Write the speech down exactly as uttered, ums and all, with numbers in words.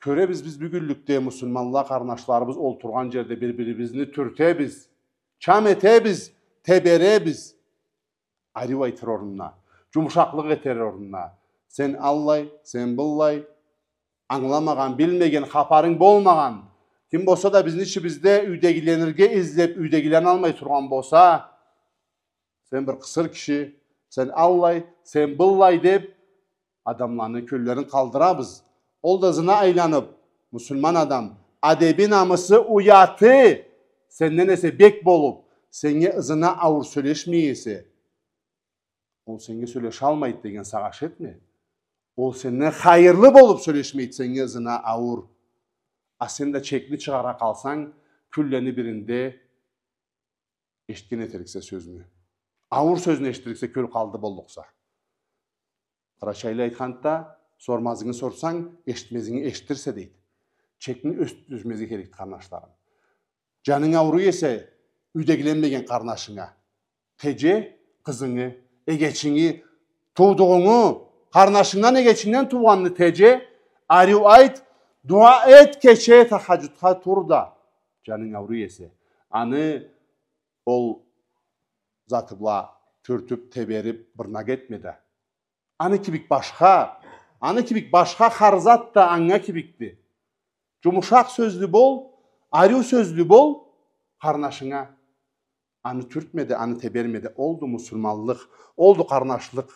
Кёребиз биз бюгюнлюкде муслиманла къарнашларыбыз олтургъан джерде бир-бирибизни тюртебиз, чам этебиз, теберебиз. Ариу айтыр орнуна, джумушакълыкъ этер орнуна. Сен аллай, сен быллай, ангыламагъан, билмеген, хапарынг болмагъан. Ким болса да бизни ичибизде юйдегиленирге излеб, юйдегилени алмай тургъан болса, сен бир къысыр киши, сен аллай, сен быллай деб, адамланы кёллерин къалдырабыз. Ол да ызына айланыб, муслиман адам, адеби, намысы, уяты сенден эсе бек болуб, сеннге ызына ауур сёлешмей эсе, ол сеннге сёлешалмайды деген сагъыш этме. Ол сенден хайырлы болуб сёлешмейди сеннге ызына ауур. А сен да чекни чыгъара къалсанг, кюнлени биринде эшитген этериксе сёзню. Ауур сёзню эшитириксе, кёл къалды боллукъса. Къарачайлы айтханды да, сормазынгы сорсанг, эшитмезинги эшитирсе, дейди. Чекни ёс-, ёсдюрмезге керекди, къарнашларым. Джанынг ауруй эсе, юйдегиленмеген къарнашынга, теже, къызынгы, эгечинги, туудугъунгу, къарнашынгдан, эгечингден туугъанны теже, ариу айт, дуа эт, кече тахаджудха тур да. Джанынг ауруй эсе, аны ол заты бла тюртюб, тебериб, бырнак этме да. Аны кибик башха, аны кибик башха хар зат да анга кибикди. Джумушакъ сёзлю бол, ариу сёзлю бол къарнашынга. Аны тюртме да, аны теберме да. Олду муслиманлыкъ, олду къарнашлыкъ,